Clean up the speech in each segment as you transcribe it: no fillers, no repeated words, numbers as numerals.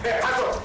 Ẹ pásọ.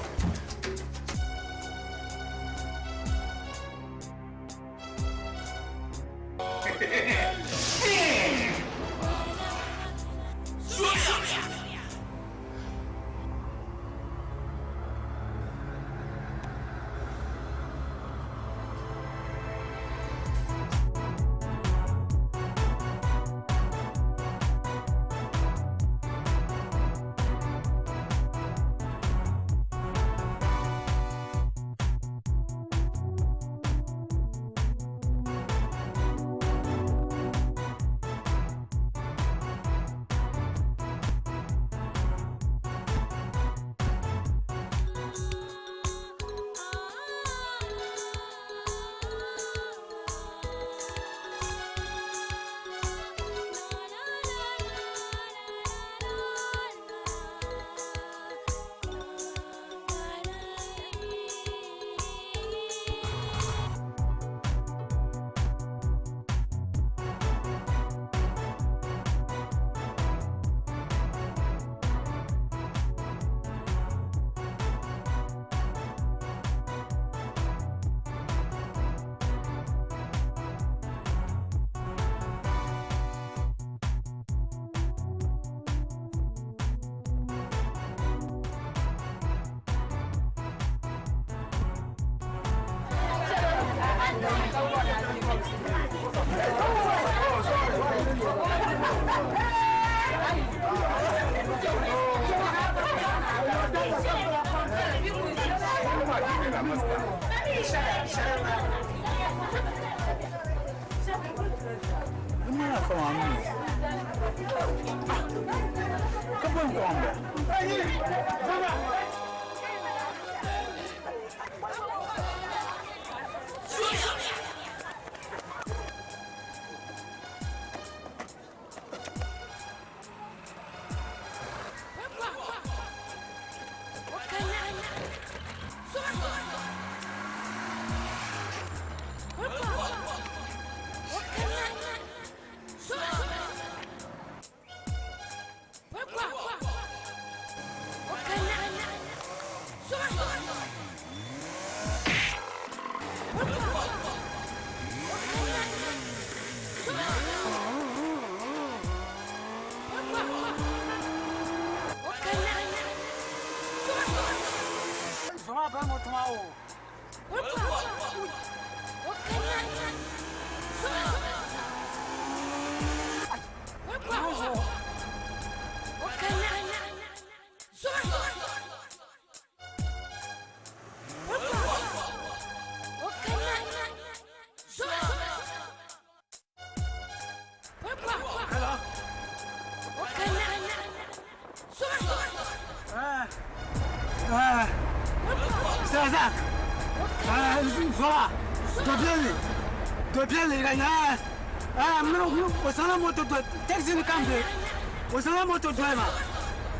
O sala moto driver.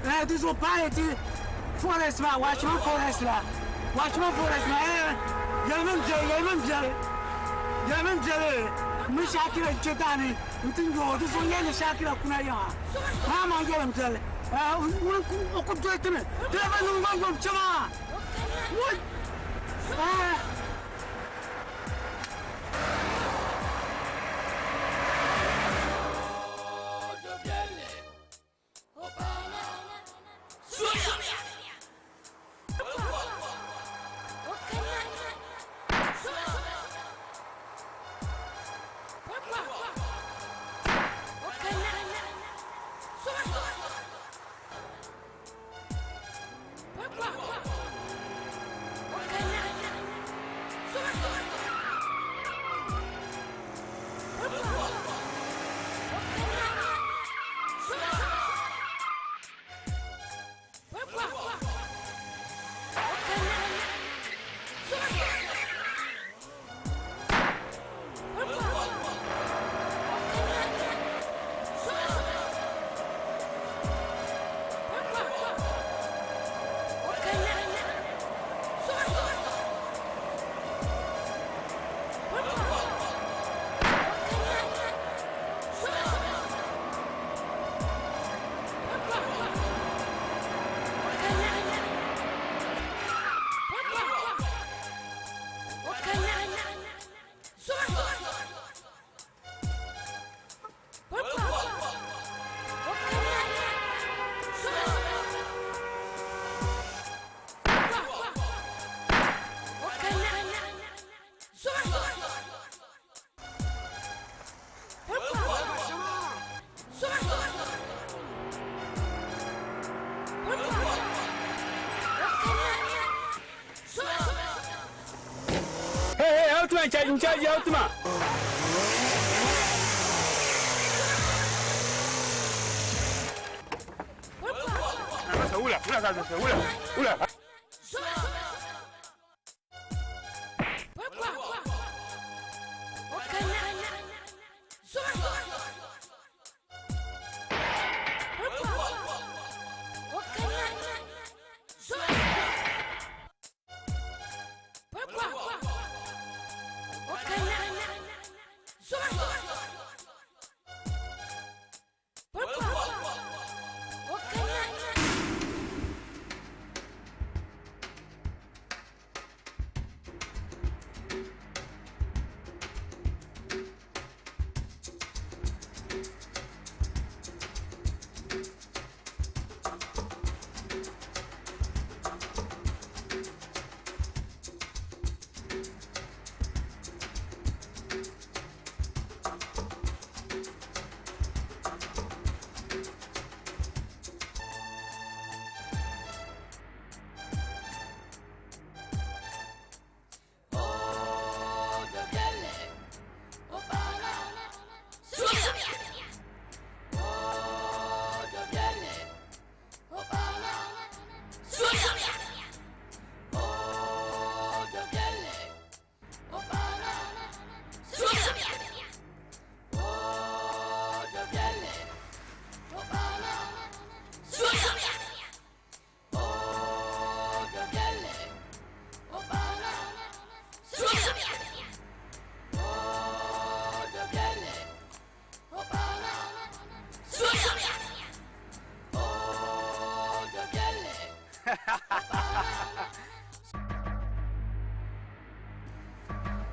Eh, tu so pa ti forest ma, watchman forest la. Watchman forest ma eh. Yelmen je, yelmen je. Yelmen je. Mi shakira chetani. Ntin yo tu so yele shakira kuna ya. Ma ma yelem je. Eh, un ku ku do tene. Driver nu ngom chama. Woi. Eh. tima n chaji a tima. Wula, wula, wula, wula.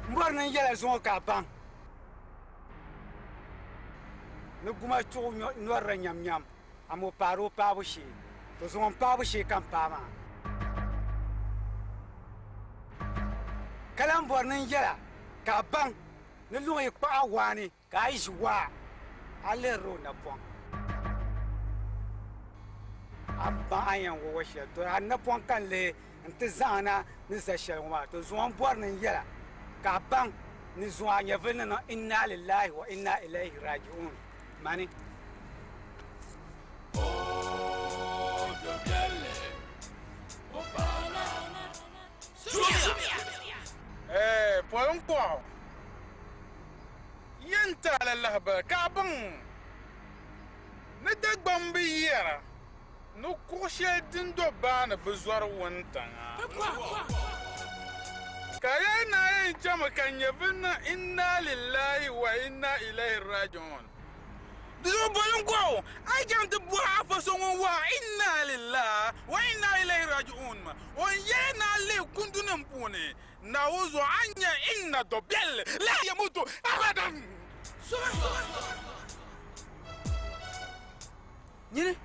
M bɔri ni n yɛla zuŋɔ ka a baŋ ni guma chuɣu nɔrila nyamnyam, amaa o paari o paabu shee. To zuŋɔ m paabu shee ka m paai maa. Ka lahi bɔri ni n yɛla ka a baŋ ni luŋ yi kpaɣi a waani ka a yi ʒi waa, a lihirila o napɔŋ. A baŋ a ni yɛn wa wa shɛli, to a napɔŋ ka n lihi nti zaŋ a na ni za shɛli ŋɔ maa. To zuŋɔ m bɔri ni n yɛla ka a baŋ ni zuŋɔ a nyɛvili ni niŋ inna lillahi wa inna ilayhi raji'un. Mani. Ɛɛ, poli n-kɔɣu yɛn ti a la lahibali ka a baŋ ni Dagbaŋ bi yɛra ni kuɣ shɛli din do baa ni bi zɔri wuntaŋa. Ka ya naa yɛn chami ka nyɛvili niŋ inna lillahi wa inna ilayhi raji'un. Di zuɣu boli n-kɔɣ o, a yi chaŋ ti bɔhi afa so ŋun wahi inna lillahi wa inna ilayhi raji'un maa, o ni yɛli ni a lihi kundunim puuni Naawuni zuɣu a ni nya inna dɔbiɛlli la yamutu abadan. Nyini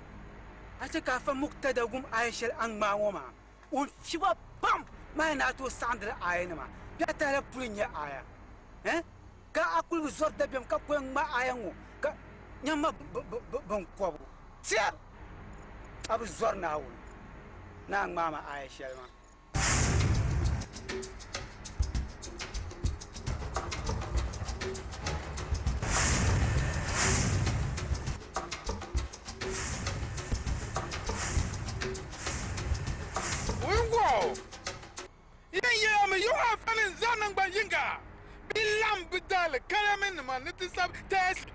a chɛ ka afa Muktada wum aaya shɛli a ni ŋmaai ŋɔ maa, o ni fiba pam maa ni a tooi saɣindili aayanima bee a tahila puli n-nyɛ aaya? Eh? Ka a kuli bi zɔri dabiɛm ka kuli ŋma aaya ŋɔ ka nyamma biŋkɔbigu tiɛr a bi zɔri Naawuni ni a ŋmaai ma aaya shɛli maa. Wuŋgɔɣu yɛn yɛlimi yiɣi afa ni n-zaŋ naŋgban yiŋga bɛ laɣim bɛ daali kalaminima ni ti sabi tɛɛsi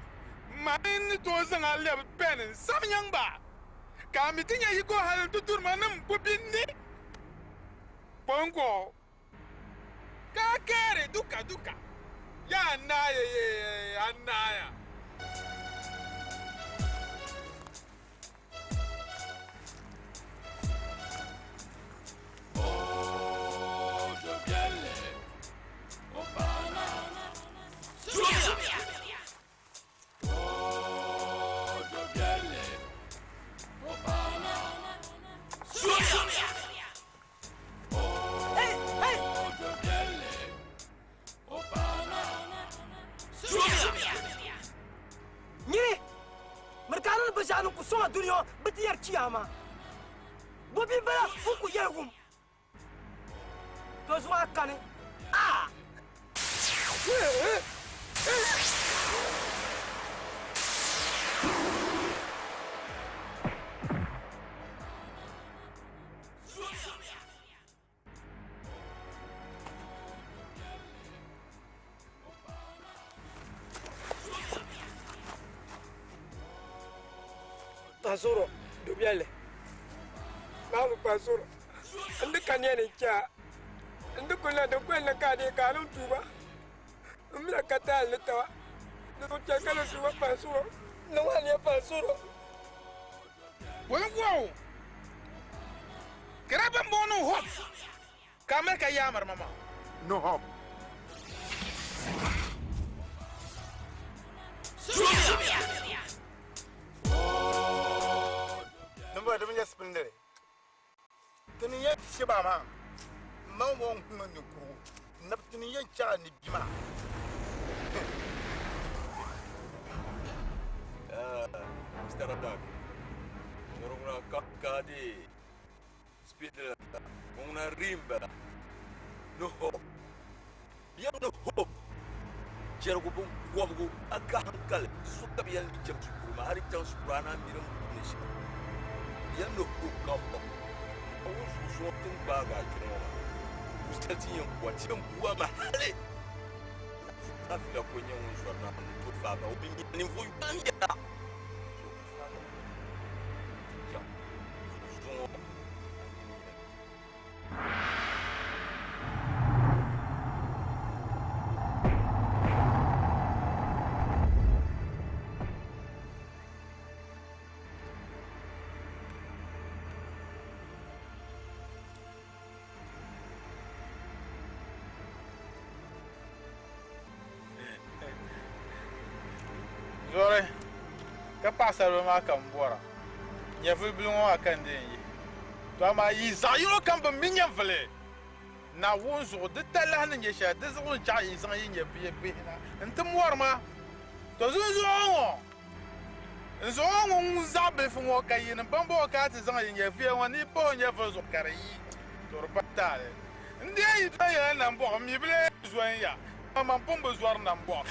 mani n ni tooi zaŋ a lɛbi pɛn n-sabi nyaŋ ba ka a mi ti nya yiko hal nti duri ma nim ku bi ni kɔŋko ka a kɛɛri duka duka ya a naaya yee a naaya. Nyini, miri ka a niŋdi binshɛɣu din ku sɔŋ a dunia ŋɔ bɛ ti yɛri chiyaama. Bɔ bia m-bala ŋun ku yɛli wum? To zuɣu a kani, aa! Pasoro, dobiɛlli. Maami pasoro. N di ka niya ni n chɛ a. N di kuli na di kuli ni ka a deei ka a niŋ tuuba. M mi na ka taali ni taba. Di zuɣu chɛ ka niŋ tuuba pasoro. Niŋ aniya pasoro. Bɔŋgɔɣu ka daa ban bɔŋɔ niŋ hop ka America yaamiri ma maa. Ni hop. Dimbɔŋɔ di bi nyɛ sipindili. Ti ni yɛn shib a maa, m ma ŋɔ ŋun ninkurigu nab ti ni yɛn chaɣ a ni bia maa. Mr. Radak, ŋuna ka di speed la ŋuna rim bala ni hope biɛŋ ni hope jɛrigu bin kɔbigu a ka hankali so ka bi yɛn chaŋ shikuru maa a di chaŋ shikuru a naan miri ni shɛli yɛn ni hope ka hope a wun zuɣu suŋ tin gbaagi a kpɛŋ ŋɔ maa bu shɛli ti yɛn bua ti yɛn bua ma hali Afila ko nyɛ ŋun zɔri na ni to faaba o bi nya ninvuɣu yɔŋ yɛla so faaba ti chaŋ zuŋɔ. Zuɣuri ka paɣasaribili maa ka n bɔra nyɛvuli bili ŋɔ maa ka n di yɛn yihi. To amaa yi zaɣ yino kam bi mi nyɛvuli Naawuni zuɣu di talahi ni nyɛ shɛli, di zuɣu n-chaɣ yi zaŋ yi nyɛviya bihi na nti mɔri ma. To zinzuɣu ŋɔ, n zaŋ o ŋun zaɣ bilifu ŋɔ ka yinim bɛmbɔŋɔ kana ti zaŋ yi nyɛviya ŋɔ ni yi pa o nyɛvili zuɣu ka di yi, to di pa taali. N deei yi doli yɛla nambɔɣu, m mi bi lee zɔn ya, amaa man pun bi zɔri nambɔɣu.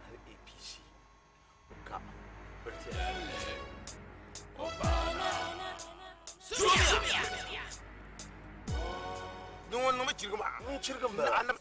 Hali APC o ka biriti. Din ŋɔ niŋmi chirigi maa. N chirigi m bala.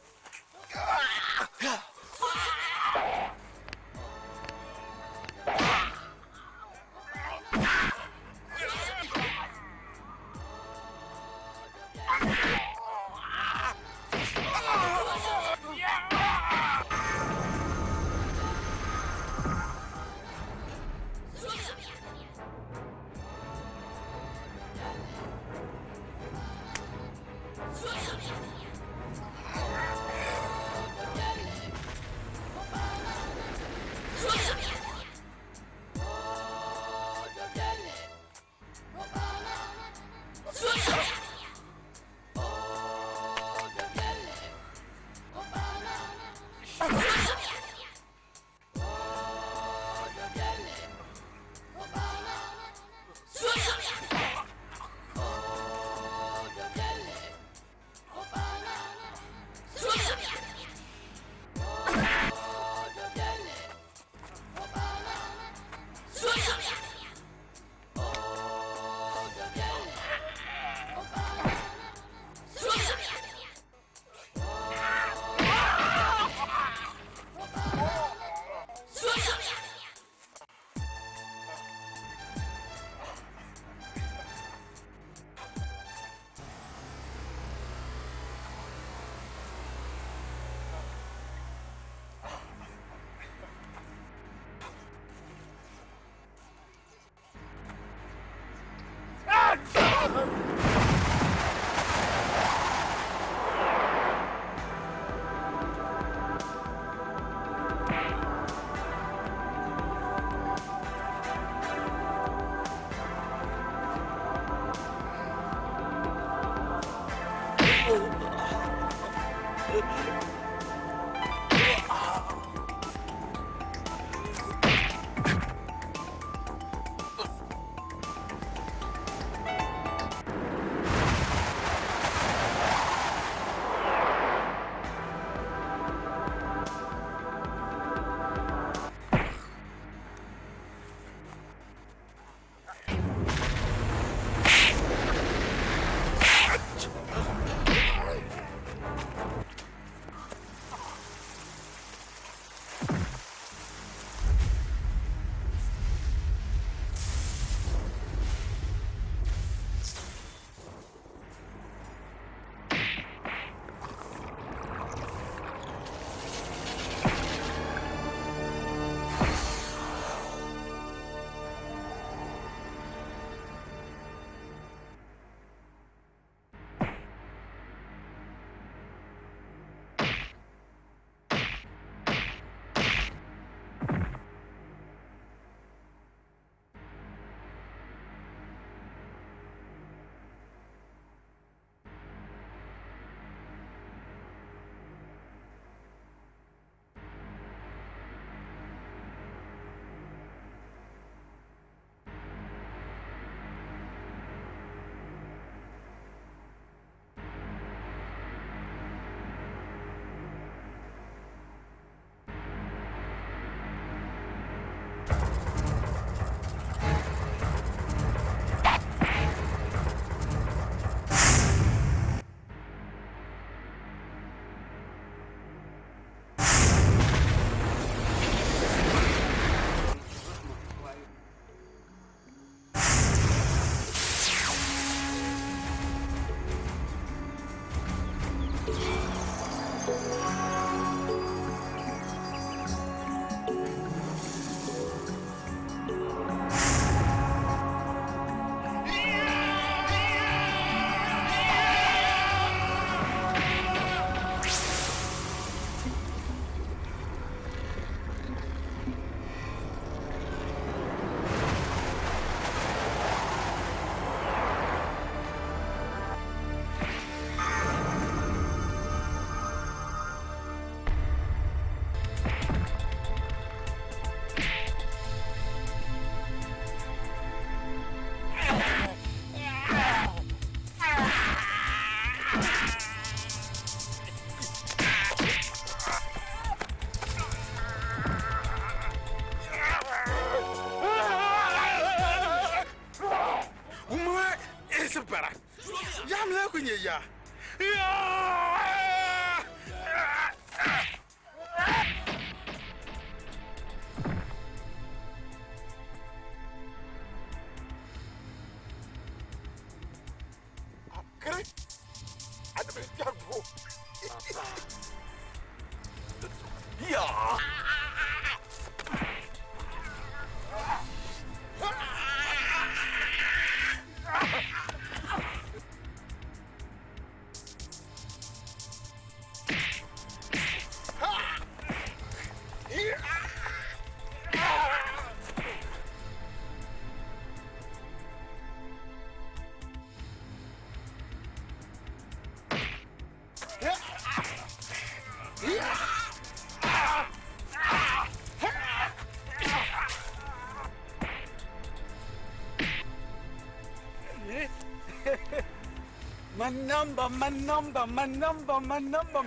My number, my number, my number, my number.